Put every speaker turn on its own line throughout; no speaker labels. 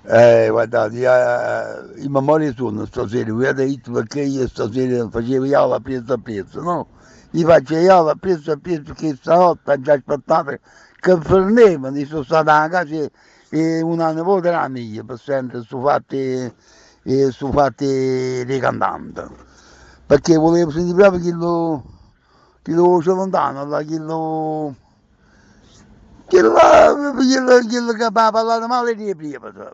Guardate, io me moro 'e suonno stasera, vi avete ditto perché io stasera facevo java appriesso appriesso, no? Io faccio java appriesso appriesso perché stanotte aggio aspettato che fernevano, io so stato 'a casa 'e una nipote d' 'a mia pe senti stu fatto 'e stu fatto d' 'e cantante, perché vulevo sentì proprio chillo chillo Celentano là, chillo chillo chillo chillo che ha parlato male d' 'e prievete,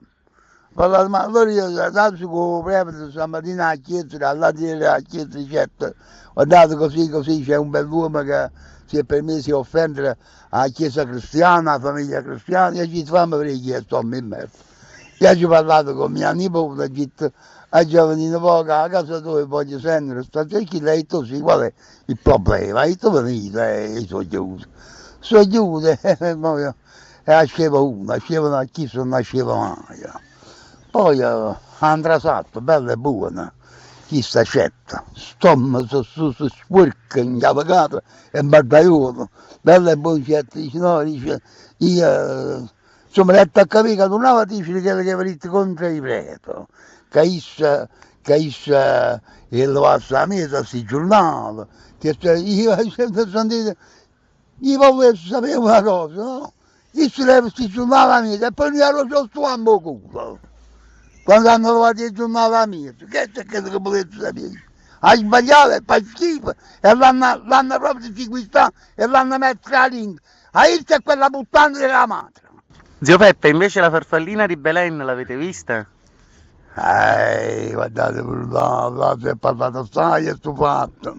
parlato male, allora io dato che 'o prevete stammatina 'a chiesa, all'alto 'a chiesa dicette, guardate così così c'è un bell'uomo che si è permesso di offendere 'a chiesa cristiana, 'a famiglia cristiana, e aggio ditto famme vedè chi è st'ommo 'e merda. Io aggio parlato con mia nipote, aggio ditto aggia venì nu poco 'a casa toja, voglio sentere sta e chillo ha ditto sì, qual è il problema? Ha ditto venite e io so ghiuto. So ghiuto e mo e asceva uno, asceva a chisto nun asceva maje. Poi all'intrasatto, bello e buono, chisto ascette, st'ommo spuorco, 'nchiavecato e mbardajuolo, bello e buono dicette, dice no, dice, io insomma dette a capì ca turnava a dicere chello che aveva ditto contro 'e prete, ca isso ca isso 'e levasse 'a miezo a sti giurnale, che io sentite, io vulesse sapè una cosa, no? Isso leva sti giurnale 'a miezo e poi nuje arò ce 'o stuvammo 'o culo? Quando hanno levato 'e giurnale 'a miezo, chesto è chello che vulesse sapè. Ha sbagliato e fa schifo e l'hanno l'hanno proprio sequistà e l'hanno mettere 'a dinto. A isso e quella puttana della madre.
Zio Peppe, invece la farfallina di Belen l'avete vista?
Guardate pure là, là si è parlato assaje 'e stu fatto.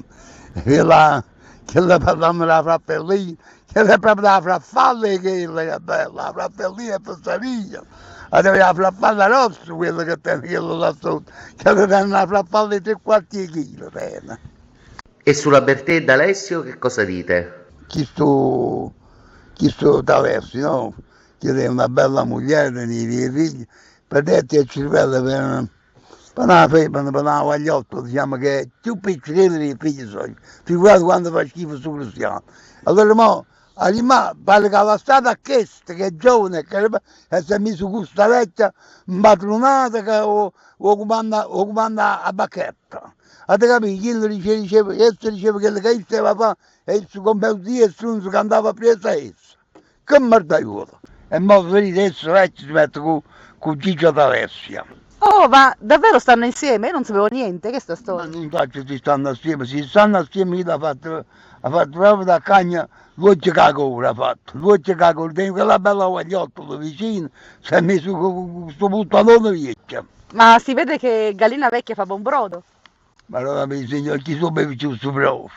Chella, chella parlammo d' 'a fraffellina, chella è proprio 'a fraffalla 'e chella che è bella, 'a fraffellina è fessaria. Aveva 'a fraffalla grossa quella che tene chella là sotto, chella tene 'na fraffalla 'e tre quarti 'e chilo tene.
E sulla Bertè e D'Alessio che cosa dite?
Chistu, chistu D'Alessio, no? Che tene 'na bella mugliera, tene 'e figli, perdette 'e cervelle pe pe 'na femmena, pe 'na guagliottola, diciamo che è cchiù piccerella d' 'e figli soje. Figurate quanto fa schifo stu cristiano. Allora mo rimane, pare che ha lassato a chesta che è giovane e che e s'è miso cu sta vecchia 'mpadrunata che 'o 'o cumanna 'o cumanna a bacchetta. Ate capito? Chillo dice diceva, essa diceva chello che isso aveva fa e isso comme 'o dio 'e strunzo cantava appriesso a essa. Che merdaiuolo! E mo vedite essa vecchia si mette cu cu Gigio D'Alessio.
Oh, ma davvero stanno insieme? Io non sapevo niente, che è sta
Ma
storia?
nun saccio si stanno assieme, si stanno assieme chillo ha fatto ha fatto proprio da cagna l'uocchio cu 'a cora ha fatto, l'uocchio cu 'a cora, tene chella bella guagliottola vicino, s'è miso cu stu puttanone viecchio.
Ma si vede che gallina vecchia fa buon brodo.
Madonna mia signor chi so beve cchiù stu brodo.